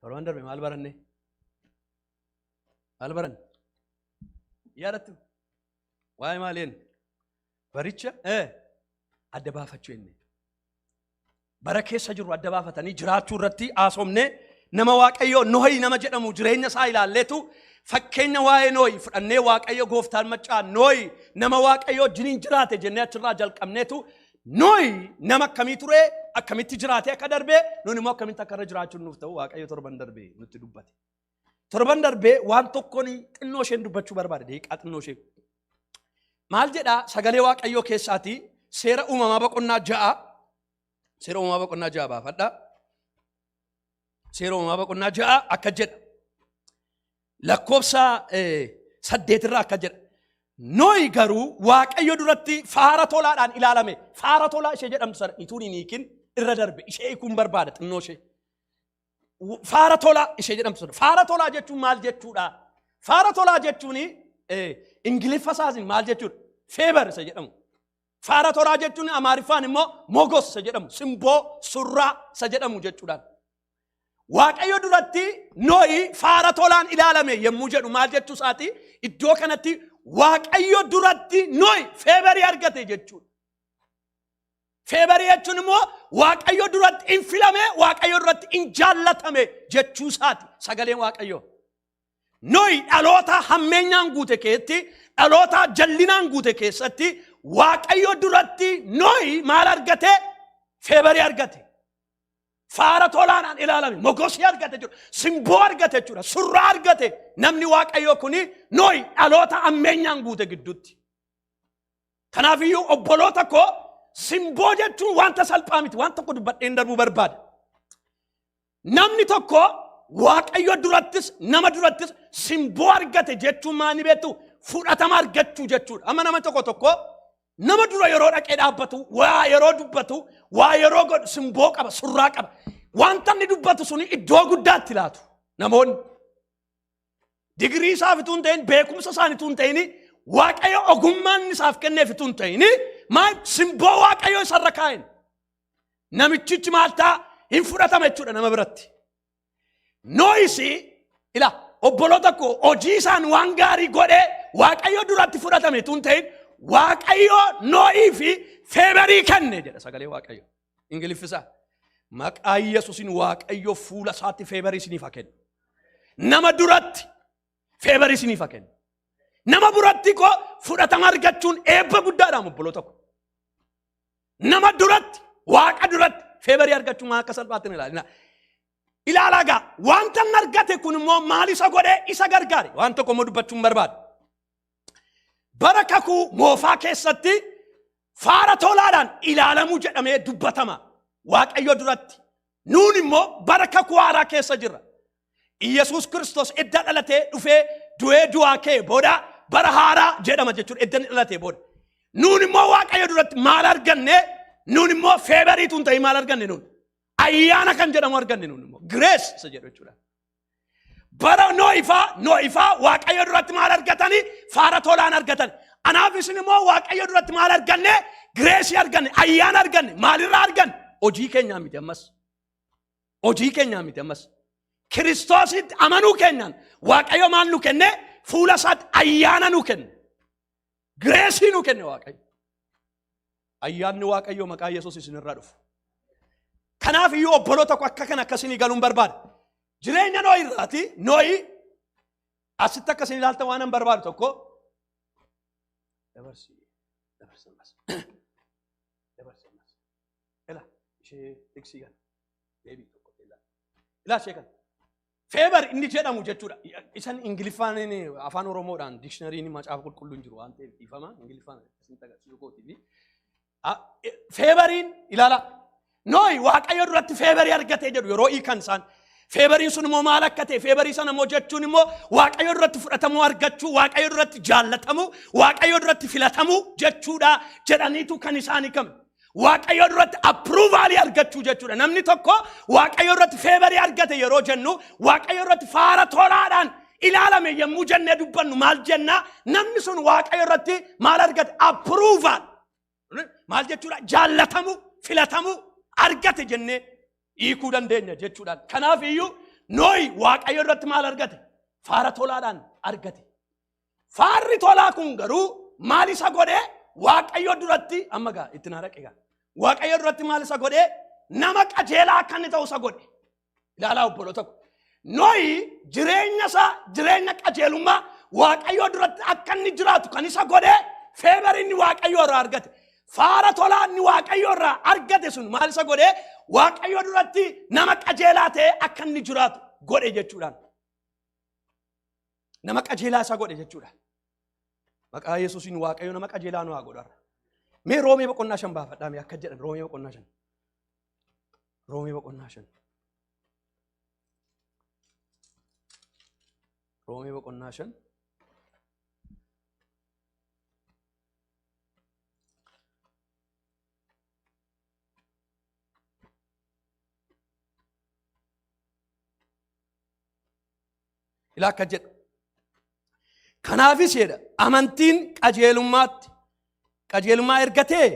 Torban darbe maal baranne? Maal baranne? Yaadattu? Waa'ee maaliin? Baricha adda baafachuu inni. Bara keessa jiru adda baafatanii jiraachuu irratti haasofne. Nama Waaqayyoo Nohi nama jedhamu jireenya isaa ilaalleetu, fakkeenya waa'ee Nohi fudhannee, Waaqayyo gooftaan maccaa Nohi nama Waaqayyoo wajjiniin jiraate jennee achirraa jalqabneetu, Nohi nama akkamii ture, akkamitti jiraate akka darbee, nuun immoo akkamitti akka irra jiraachuun nuuf ta'u Waaqayyo torban darbee nutti dubbate. Torban darbee waan tokkoon xinnoo isheen dubbachuu barbaade, daqiiqaa xinnoo ishee. Maal jedhaa sagalee Waaqayyoo keessaatii? Seera Uumamaa boqonnaa 6, Seera Uumamaa boqonnaa 6 baafadha. Seera Uumamaa boqonnaa 6 akka jedha. Lakkoofsa 8rraa akka jedha. Nohi garuu Waaqayyo duratti faara tolaadhaan ilaalame. Faara tolaa ishee jedhamtu sana ituun hin hiikin irra darbe, ishee hiikuun barbaada xinnoo ishee. Faara tolaa ishee jedhamtu sana. Faara tolaa jechuun maal jechuudha? Faara tolaa jechuun Ingiliffa isaatiin maal jechuudha? Favor isa jedhamu. Faara tolaa jechuun Amaariffaan immoo ሞገስ isa jedhamu, simboo, surraa isa jedhamu jechuudhaan. Waaqayyo duratti Nohi faara tolaan ilaalame yommuu jedhu maal jechuu isaati? Iddoo kanatti Waaqayyo duratti Nohi favorii argate jechuudha. Favorii jechuun immoo Waaqayyo duratti in filame, Waaqayyo duratti in jaallatame jechuu isaati sagaleen Waaqayyo. Nohi dhaloota hammeenyaan guute keessatti, dhaloota jallinaan guute keessatti Waaqayyo duratti Nohi maal argate? Favorii argate. Faara tolaadhaan ilaalame, mogosii argate jechuudha. Simboo argate jechuudha. Surraa argate namni Waaqayyo kuni Nohi dhaloota hammeenyaan guute gidduutti. Kanaafiyyuu obboloota koo, simboo jechuun wanta salphaa miti. Waan tokko dubbadheen darbuu barbaada. Namni tokko Waaqayyo durattis nama durattis simboo argate jechuun maal ni beektu? Fudhatama argachuu jechuudha. Amma nama tokko tokko nama dura yeroo dhaqee dhaabbatu, waa yeroo dubbatu, waa yeroo godhu simboo qaba, surraa qaba. Wanta inni dubbatu suni iddoo guddaatti laatu namoonni. Digirii isaaf utuu hin ta'in, beekumsa isaanii utuu hin ta'in, Waaqayyo ogummaan inni isaaf kenneef utuu hin ta'in, maal, simboo Waaqayyo isarra kaa'en. Namichichi maal ta'a? Hin fudhatama jechuudha nama biratti. Nohis ila obboloota koo, hojii isaan waan gaarii godhee Waaqayyo duratti fudhatame utuu hin ta'in, Waaqayyo Nohii fi favorii kenne jedha sagalee Waaqayyo. Ingiliffisaa. Maqaa Yesuusiin Waaqayyo fuula isaatti favorii isiniif haa kennu. Nama duratti favorii isiniif haa kennu. Nama biratti koo fudhatama argachuun eebba guddaadha, obboloota koo. Nama duratti, Waaqa duratti favorii argachuun maal akka salphaatti hin ilaalina. Ilaalaa gaa, wanta inni argate kun immoo maal isa godhee isa gargaare? Waan tokko immoo dubbachuun barbaada. Bara Kakuu Moofaa keessatti faara tolaadhaan ilaalamuu jedhamee dubbatama Waaqayyo duratti. Nuun immoo bara Kakuu Haaraa keessa jirra. Iyyasuus Kiristoos edda dhalatee dhufee du'ee du'aa ka'e booda bara haaraa jedhama jechuudha, edda inni dhalatee booda. Nuun immoo Waaqayyo duratti maal arganne? Nuun immoo favoriitu hin ta'in maal arganne nuun? Ayyaana kan jedhamu arganne nuun immoo. Grace isa jedhu jechuudha. Bara Nohifaa Waaqayyo duratti maal argatanii? Faara tolaan argatan. Anaaf isin immoo Waaqayyo duratti maal arganne? Graceii arganne, ayyaana arganne. Maalirraa arganne? Hojii keenyaan miti ammas. Hojii keenyaan miti ammas. Kiristoositti amanuu keenyaan Waaqayyo maal nu kenne? Fuula isaatti ayyaana nu kenne. Graceii nu kenne Waaqayyo. Ayyaanni Waaqayyo maqaa Yesuus isinirraa dhufu. Kanaaf iyyuu obboloota koo, akka kana akkasinii galuun barbaada. Jireenya Nohi irraati, Nohi asitti akkasin ilaaltan waan an barbaadu tokko dabarsi, dabarsi ammas. Dabarsi ammas. Ila ishee tiksii kana. Deebii tokko ilaa. Ilaa ishee kana. Favor inni jedhamu jechuudha. Isan Ingiliffaan, Afaan Oromoodhaan dictionaryn Macaafa Qulqulluun jiru waan ta'eef dhiifama. Ingiliffaan isin agarsiisu kootii. Favoriin ilaala. Nohi Waaqayyo duratti favorii argatee jedhu yeroo hiikan isaan. Favoriin sun immoo maal akka ta'e, favorii sana immoo jechuun immoo Waaqayyo duratti fudhatamuu argachuu, Waaqayyo duratti jaallatamuu, Waaqayyo duratti filatamuu jechuudha jedhaniitu kan isaan hiikame. Waaqayyo duratti approvalii argachuu jechuudha. Namni tokko Waaqayyo duratti favorii argate yeroo jennu, Waaqayyo duratti faara tolaadhaan ilaalame yommuu jennee dubbannu maal jenna? Namni sun Waaqayyo irratti maal argate? Approval. Maal jechuudha? Jaallatamuu, filatamuu argate jennee hiikuu dandeenya jechuudha. Kanaaf iyyuu Nooyi Waaqayyo irratti maal argate? Faara tolaadhaan argate. Faarri tolaa kun garuu maal isa godhee? Waaqayyo duratti amma gaa itti naa dhaqe gaa. Waaqayyo duratti maal isa godhee? Nama qajeelaa akka inni ta'u isa godhe. Ilaalaa obboloota ko. Nooyi jireenya isaa jireenya qajeelummaa Waaqayyo duratti akka inni jiraatu kan isa godhee feebar inni Waaqayyo irraa argate. Faara tolaa inni Waaqayyo irraa argate sun maal isa godhee? Waaqayyo duratti nama qajeelaa ta'ee akka inni jiraatu godhe jechuudhaan. Nama qajeelaa isa godhe jechuudha. Maqaa Yesuusiin Waaqayyo nama qajeelaa nu haa godhu har'a. Mee Roomee boqonnaa 5 baafadhaa mee akka jedhan Roomee boqonnaa 5. Roomee boqonnaa 5. Roomee boqonnaa 5. Ilaa akka jedhu. Kanaafis jedha amantiin qajeelummaatti qajeelummaa ergatee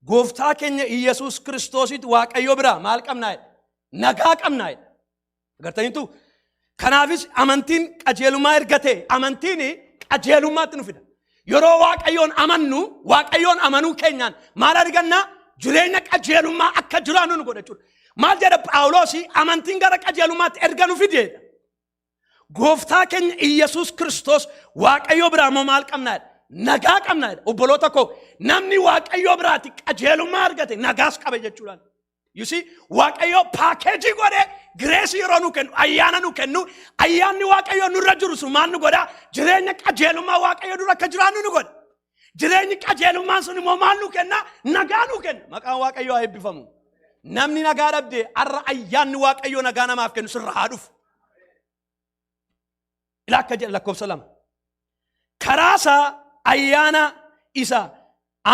gooftaa keenya Iyyasuus Kiristoositti Waaqayyo biraa maal qabnaa jedha? Nagaa qabnaa jedha. Agartaniitu? Kanaafis amantiin qajeelummaa ergatee amantiin qajeelummaatti nu fida. Yeroo Waaqayyoon amannu Waaqayyoon amanuu keenyaan maal argannaa? Jireenya qajeelummaa akka jiraannu nu godha jechuudha. Maal jedha Phaawulos? Amantiin gara qajeelummaatti erga nu fideedha. Gooftaa keenya Iyyasuus Kiristoos Waaqayyo biraa immoo maal qabnaa jedha? Nagaa qabnaa jedha. Obboloota koo namni Waaqayyo biraati qajeelummaa argate nagaas qaba jechuudhaan. You see, Waaqayyo paakeejii godhee gireesii yeroo nu kennu, ayyaana nu kennu, ayyaanni Waaqayyo nurra jiru sun maal nu godha? Jireenya qajeelummaa Waaqayyo dura akka jiraannu nu godha. Jireenyi qajeelummaan sun immoo maal nu kenna? Nagaa nu kenna. Maqaan Waaqayyoo haa eebbifamu. Namni nagaa dhabde har'a ayyaanni Waaqayyoo nagaa namaaf kennu sirra haa dhufu. Ilaa akka jedha lakkoofsa 2. Karaa isaa ayyaana isa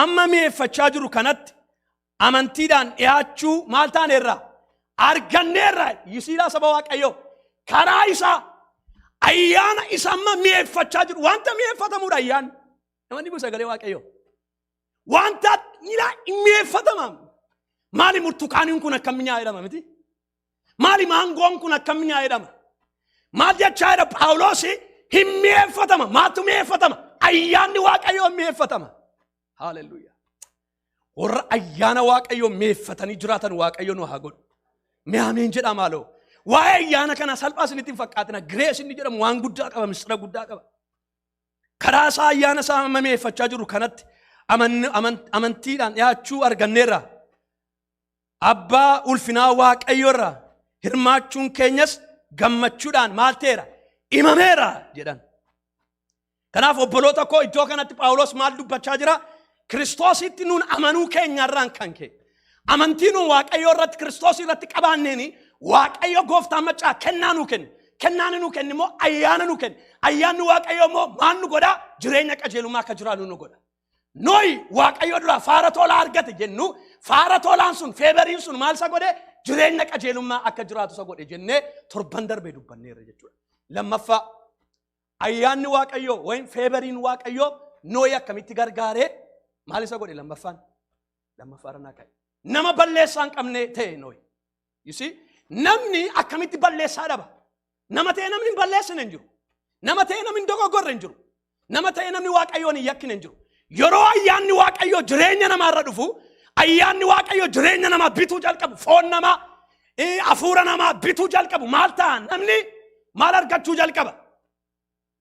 amma mi'eeffachaa jiru kanatti amantiidhaan dhiyaachuu maal taaneerra? Arganneerra. Yisiidhaa saba Waaqayyoo. Karaa isaa ayyaana isa amma mi'eeffachaa jiru wanta mi'eeffatamuudha ayyaanni. Namni kun sagalee Waaqayyoo. Wanta ilaa mi'eeffatama. Maali murtukaaniin kun akkam mi'aa jedhama miti? Maali maangoon kun akkam mi'aa jedhama? Maal jechaa jira Phaawulos? Hin mi'eeffatama. Maaltu mi'eeffatama? Ayyaanni Waaqayyoo mi'eeffatama. Haaleluyyaa. Warra ayyaana Waaqayyoo mi'eeffatanii jiraatan Waaqayyo nu haa godhu. Mee ameen jedhaa maaloo. Waa'ee ayyaana kanaa salphaa isinitti hin fakkaatina. Girees inni jedhamu waan guddaa qaba, misira guddaa qaba. Karaa isaa ayyaana isaa amma mi'eeffachaa jiru kanatti amantiidhaan dhiyaachuu arganneerra. Abbaa ulfinaa Waaqayyo irraa hirmaachuun keenyas gammachuudhaan maal ta'eera? Himameera jedhan. Kanaaf obboloota koo iddoo kanatti Phaawulos maal dubbachaa jira? Kiristoositti nuun amanuu keenyarraan kan ka'e. Amantii nuun Waaqayyo irratti Kiristoos irratti qabaanneeni Waaqayyo gooftaan maccaa kennaa nuu kenne. Kennaan nuu kenne immoo ayyaana nuu kenne. Ayyaanni Waaqayyo immoo maal nu godha? Jireenya qajeelummaa akka jiraannu nu godha. Nohi Waaqayyo duraa faara tolaa argate jennu faara tolaan sun feeberiin sun maal isa godhe? Jireenya qajeelummaa akka jiraatu isa godhe jennee torban darbee dubbanneerra jechuudha. Lammaffaa ayyaanni Waaqayyoo wayim feeberiin Waaqayyoo Nohi akkamitti gargaaree maal isa godhe lammaffaan? Lammaffaa irra naa ka'e. Nama balleessaa hin qabne ta'e Nohi. You see? Namni akkamitti balleessaa dhaba? Nama ta'e namni hin balleessine hin jiru. Nama ta'e namni hin dogoggorre hin jiru. Nama ta'e namni Waaqayyoon hin yakkine hin jiru. Yeroo ayyaanni Waaqayyoo jireenya namaarra dhufu, ayyaanni Waaqayyoo jireenya namaa bituu jalqabu, foon namaa, hafuura namaa bituu jalqabu, maal ta'a? Namni maal argachuu jalqaba?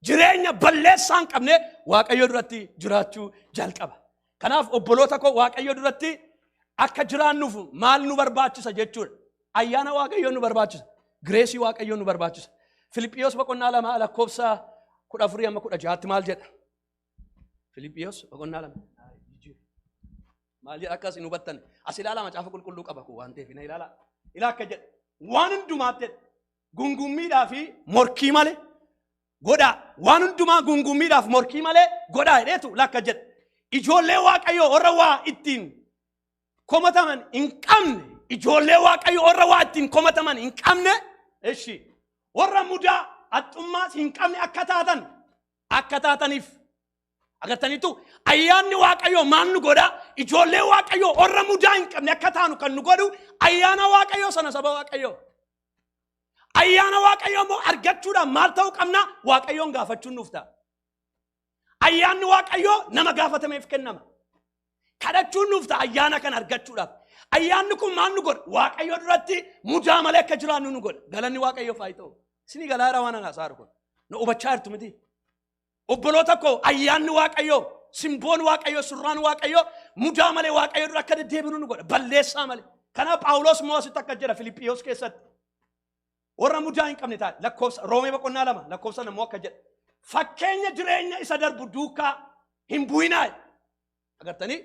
Jireenya balleessaa hin qabne Waaqayyo duratti jiraachuu jalqaba. Kanaaf obboloota koo Waaqayyo duratti akka jiraannuuf maal nu barbaachisa jechuudha. Ayyaana Waaqayyoo nu barbaachisa. Gireesii Waaqayyoo nu barbaachisa. Filiphiyos boqonnaa 2 lakkoofsa 14 amma 16tti maal jedha? Filiphiyos boqonnaa 2. Maal jedha akkas hin hubattan. As ilaalaa macaafa qulqulluu qaba kun waan ta'eef na ilaalaa. Ilaa akka jedha. Waan hundumaatti jedha. Gungummiidhaa fi morkii malee godhaa. Waan hundumaa gungummiidhaaf morkii malee godhaa jedheetu lakka jedha. Ijoollee Waaqayyoo warra waa ittiin komataman hin qabne. Ijoollee Waaqayyoo warra waa ittiin komataman hin qabne. Eshi warra mudaa haxxummaas hin qabne akka taatan akka taataniif. Agartaniitu ayyaanni Waaqayyoo maal nu godha? Ijoollee Waaqayyoo warra mudaa hin qabne akka taanu kan nu godhu ayyaana Waaqayyoo sana saba Waaqayyoo. Ayyaana Waaqayyoo immoo argachuudhaan maal ta'uu qabna? Waaqayyoon gaafachuun nuuf ta'a. Ayyaanni Waaqayyoo nama gaafatameef kennama. Kadhachuun nuuf ta'a ayyaana kana argachuudhaaf. Ayyaanni kun maal nu godha? Waaqayyo duratti mudaa malee akka jiraannu nu godha. Galanni Waaqayyoof haa ta'u. Isinii galaa jira waan ana haasa'aa kun. Nu hubachaa jirtu miti. Obboloota koo, ayyaanni Waaqayyoo, simboon Waaqayyoo, surraan Waaqayyoo mudaa malee Waaqayyo dura akka deddeebinu nu godha. Balleessaa malee. Kanaaf Phaawulos immoo asitti akka jedha Filiphiyos keessatti. Warra mudaa hin qabne taate, lakkoofsa Roomee boqonnaa 2 lakkoofsa namoo akka jedha. Fakkeenya jireenya isa darbu duukaa hin bu'inaa. Agartanii,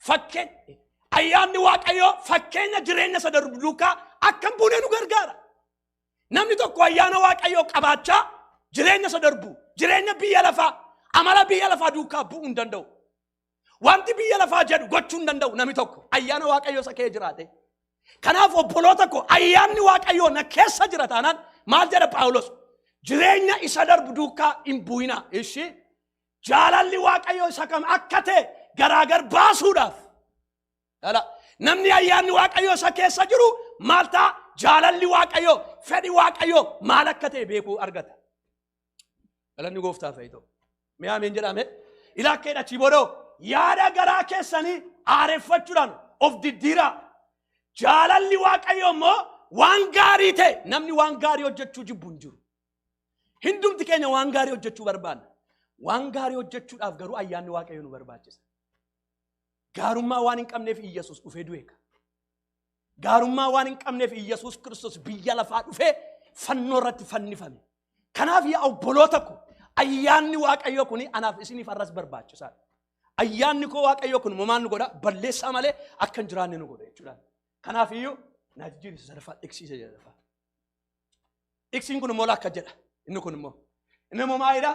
fakkeenya ayyaanni Waaqayyoo fakkeenya jireenya isa darbu duukaa akka hin buune nu gargaara. Namni tokko ayyaana Waaqayyoo qabaachaa jireenya isa darbu, jireenya biyya lafaa, amala biyya lafaa duukaa bu'uu hin danda'u. Wanti biyya lafaa jedhu gochuu hin danda'u namni tokko ayyaana Waaqayyoo isa kee jiraate. Kanaaf obboloota koo, ayyaanni Waaqayyoo na keessa jira taanaan maal jedha Phaawulos? Jireenya isa darbu duukaa hin bu'inaa. Ishi jaalalli Waaqayyoo isa kam akka ta'e garaagar baasuudhaaf. Dhala. Namni ayyaanni Waaqayyoo isa keessa jiru maal ta'a? Jaalalli Waaqayyoo, fedhi Waaqayyoo maal akka ta'e beekuu argata. Galanni gooftaaf haa ta'u. Mee ameen jedhame. Ilaa akka achii boodoo yaada garaa keessanii aareffachuudhaan of diddiiraa. Jaalalli Waaqayyoo immoo waan gaarii ta'e, namni waan gaarii hojjechuu jibbu hin jiru. Hundumti keenya waan gaarii hojjechuu barbaanna. Waan gaarii hojjechuudhaaf garuu ayyaanni Waaqayyoo nu barbaachisa. Gaarummaa waan hin qabneef Iyyasuus dhufee du'e. Gaarummaa waan hin qabneef Iyyasuus Kiristoos biyya lafaa dhufee fannoo irratti fannifame. Kanaaf yaa obboloota ko, ayyaanni Waaqayyoo kun anaaf isiniif har'as barbaachisaadha. Ayyaanni koo Waaqayyoo kun maal nu godha? Balleessaa malee akka hin jiraanne nu godha jechuudha. Kanaaf iyyuu naa jijjiirisa sadaffaa dhiqsiisa jedha. Dhiqsiin kun immoo akka jedha. Inni kun immoo. Inni immoo maalidha?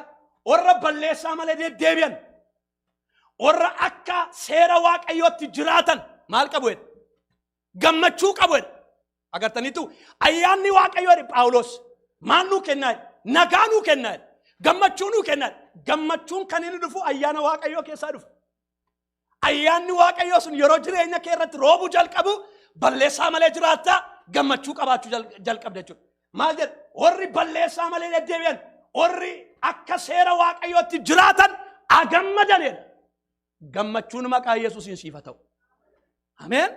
Warra balleessaa malee deddeebi'an, warra akka seera Waaqayyootti jiraatan maal qabu jedha? Gammachuu qabu jedha. Agartaniitu, ayyaanni Waaqayyoo jedhe Phaawulos maal nuu kennaa jedha? Nagaa nuu kennaa jedha. Gammachuu nuu kennaa jedha. Gammachuun kan inni dhufu ayyaana Waaqayyoo keessaa dhufa. Ayyaanni Waaqayyoo sun yeroo jireenya kee irratti roobuu jalqabu balleessaa malee jiraatta, gammachuu qabaachuu jalqabda jechuudha. Maal jedha? Warri balleessaa malee deddeebi'an, warri akka seera Waaqayyootti jiraatan agammadanidha. Gammachuun maqaa Yesuusiin siif haa ta'u. Ameen.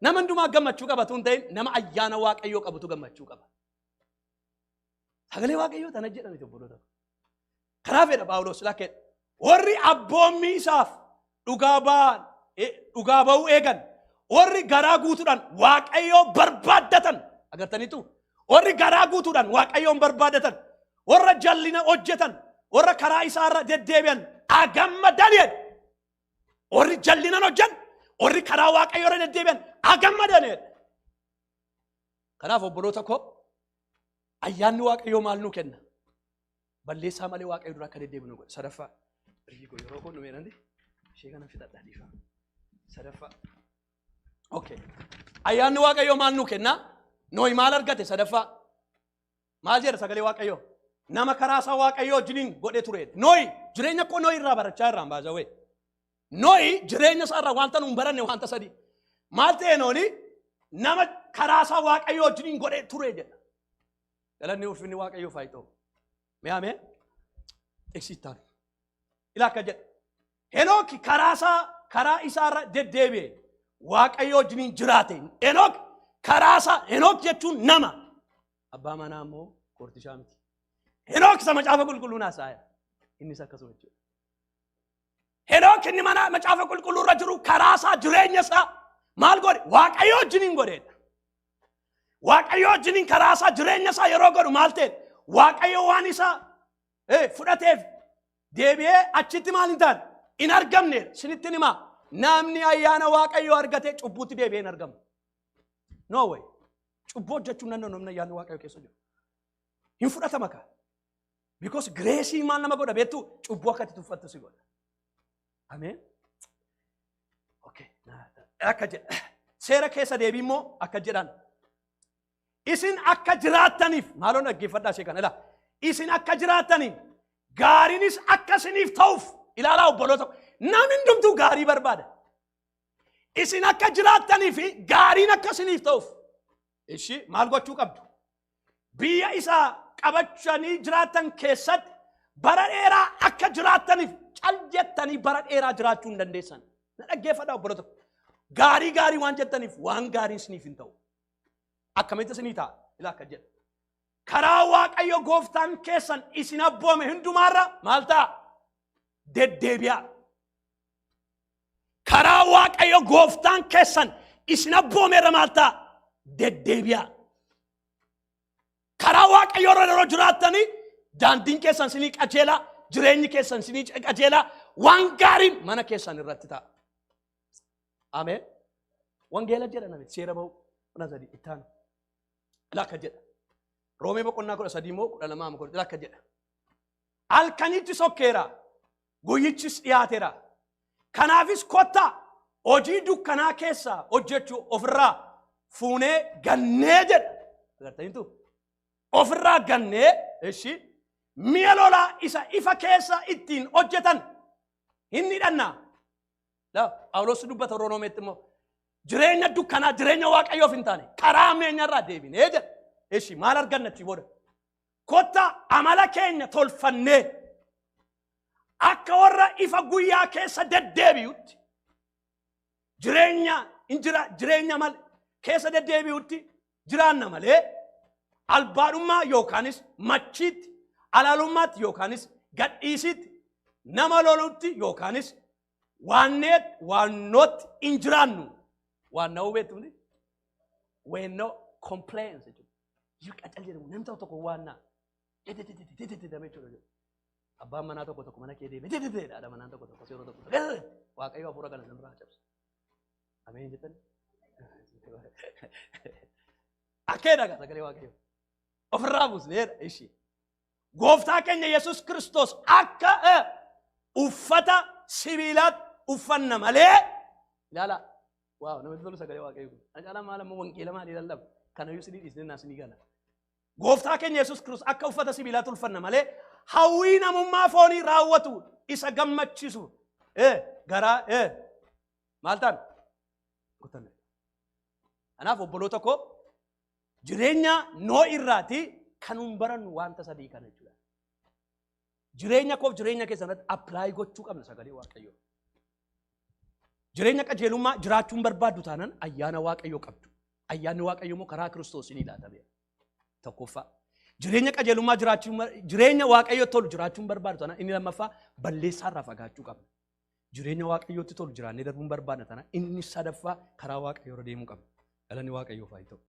Nama hundumaa gammachuu qabatu hin ta'in, nama ayyaana Waaqayyoo qabutu gammachuu qaba. Sagalee Waaqayyoo tana jedhame, obboloota. Kanaaf jedha Phaawulos lakkee, warri abboommii isaaf dhugaa ba'an, dhugaa ba'uu eegan, warri garaa guutuudhaan Waaqayyoo barbaaddatan, agartaniitu, warri garaa guutuudhaan Waaqayyoon barbaaddatan, warra jallina hojjetan, warra karaa isaarra deddeebi'an agammadan jedha. Warri jallinan hojjan, warri karaa Waaqayyoo irra deddeebi'an agammadan jedha. Kanaaf obboloota koo, ayyaanni Waaqayyoo maal nuu kenna? Balleessaa malee Waaqayyo dura akka deddeebinu godha. Sadaffaa. Riigoo yeroo kun dhumeerandi ishee kana fixadha, dhiifa. Sadaffaa. Okay. Ayyaanni Waaqayyoo maal nuu kenna? Nooyi maal argate sadaffaa? Maal jedha sagalee Waaqayyoo? Nama karaa isaa Waaqayyoo wajjiniin godhe ture. Nooyi jireenya koo Nooyi irraa barachaa irraan baasawee. Nooyi jireenya isaa irraa wanta nuun baranne wanta sadi. Maal ta'e Nooyi? Nama karaa isaa Waaqayyoo wajjiniin godhe ture jedha. Galanni ulfinni Waaqayyoof haa ta'u. Mee ameen. Eksitaan. Ilaa akka jedha. Henook karaa isaa karaa isaarra deddeebi'e. Waaqayyoo wajjiniin jiraate. Henook karaa isaa, Henook jechuun nama. Abbaa manaa immoo koortishaa miti. Henook isa macaafa qulqulluu naasaaya. Innis akkasuma jechuudha. Henook inni mana macaafa qulqulluu irra jiru karaa isaa, jireenya isaa maal godhe? Waaqayyoo wajjiniin godheedha. Waaqayyoo wajjiniin karaa isaa, jireenya isaa yeroo godhu maal ta'e? Waaqayyo waan isaa fudhateef deebi'ee achitti maal hin taane? Hin argamne. Isinitti himaa. Namni ayyaana Waaqayyoo argate cubbuutti deebi'ee hin argamu. No way. Cubbuu hojjechuun nan namni ayyaanni Waaqayyoo keessa jiru. Hin fudhatama kaa. Because grace maal nama godha beektu? Cubbuu akka itti tuffattu si godha. Ameen. Okay. Akka jedha. Seera keessa deebii immoo akka jedhan. Isin akka jiraattaniif, maaloon dhaggeeffadhaa ishee kana, ilaa. Isin akka jiraattaniif, gaariinis akka isiniif ta'uuf, ilaalaa obboloota, namni hundumtuu gaarii barbaada. Isin akka jiraattanii fi gaariin akka isiniif ta'uuf. Ishi maal gochuu qabdu? Biyya isaa qabachanii jiraatan keessatti bara dheeraa akka jiraataniif cal jettanii bara dheeraa jiraachuu hin dandeessan. Na dhaggeeffadhaa obboloota. Gaarii gaarii waan jettaniif waan gaariin isiniif hin ta'u. Akkamitti isinii ta'a? Ilaa akka jedha. Karaa Waaqayyo gooftaan keessan isin abboome hundumaarra maal ta'a? Deddeebi'aa. Karaa Waaqayyo gooftaan keessan isin abboome irra maal ta'a? Deddeebi'aa. Karaa Waaqayyo irra yeroo jiraattanii daandiin keessan isinii qajeelaa, jireenyi keessan isinii qajeelaa, waan gaariin mana keessan irratti ta'a. Ameen. Wangeela jedha namichi seera ba'u 13 ittaanu. Lakka jedha. Roomee boqonnaa 13 immoo 12 amma 10 lakka jedha. Halkanichi sokkeera, guyyichis dhiyaateera. Kanaafis kottaa hojii dukkanaa keessaa hojjechuu ofirraa fuunee gannee jedha. Agartaniitu? Ofirraa gannee ishi mi'a lolaa isa ifa keessa ittiin hojjetan hin hidhannaa. Phaawulos dubbata Roomeetti immoo jireenya dukkanaa, jireenya Waaqayyoof hin taane karaa ammeenyarraa deebinee jedha. Ishi maal arganna achii booda? Kottaa amala keenya tolfannee akka warra ifa guyyaa keessa deddeebi'utti jireenya hin jira, jireenya malee keessa deddeebi'utti jiraanna malee albaadhummaa yookaanis machiitti, alaalummaatti yookaanis gadhiisitti, nama lolutti yookaanis waanneet waannootti hin jiraannu. Waanna'uu beektu miti? Weennoo complaints jechuudha. Yoo qacal jedhamu namni tokko tokko waannaa. Jechuudha. Abbaan manaa tokko tokko mana kee deemee haadha manaa tokko tokko yeroo tokko tokko Waaqayyo hafuura kana sinirraa cabsa. Ameen jettan. Akkee dhagaa sagalee Waaqayyo. Ofirraa buusneedha ishii. Gooftaa keenya Yesuus Kiristoos akka uffata sibiilaatti uffanna malee ilaala. Waaw, namatti tolu sagalee Waaqayyo kun. Ana caalaa maal ammoo wangeela maalii lallaba? Kanayyuu sinii dhiisnee naa sinii gala. Gooftaa keenya Yesuus Kiristoos akka uffata sibiilaatti uffanna malee hawwii namummaa foonii raawwatu isa gammachiisu garaa maal ta'an? Kutanne. Kanaaf obboloota koo, jireenya noo irraati kan nun barannu wanta sadii kana jechuudha. Jireenya koof jireenya keessan irratti apply gochuu qabna sagalee Waaqayyoo. Jireenya qajeelummaa jiraachuun barbaaddu taanaan ayyaana Waaqayyoo qabdu. Ayyaanni Waaqayyoo immoo karaa Kiristoos ni laatame. Tokkoffaa. Jireenya qajeelummaa jiraachuun, jireenya Waaqayyoo tolu jiraachuun barbaaddu taanaan inni lammaffaa balleessaarraa fagaachuu qabna. Jireenya Waaqayyootti tolu jiraannee darbuun barbaadna taanaan inni sadaffaa karaa Waaqayyoo irra deemuu qabna. Galanni Waaqayyoof haa ta'u.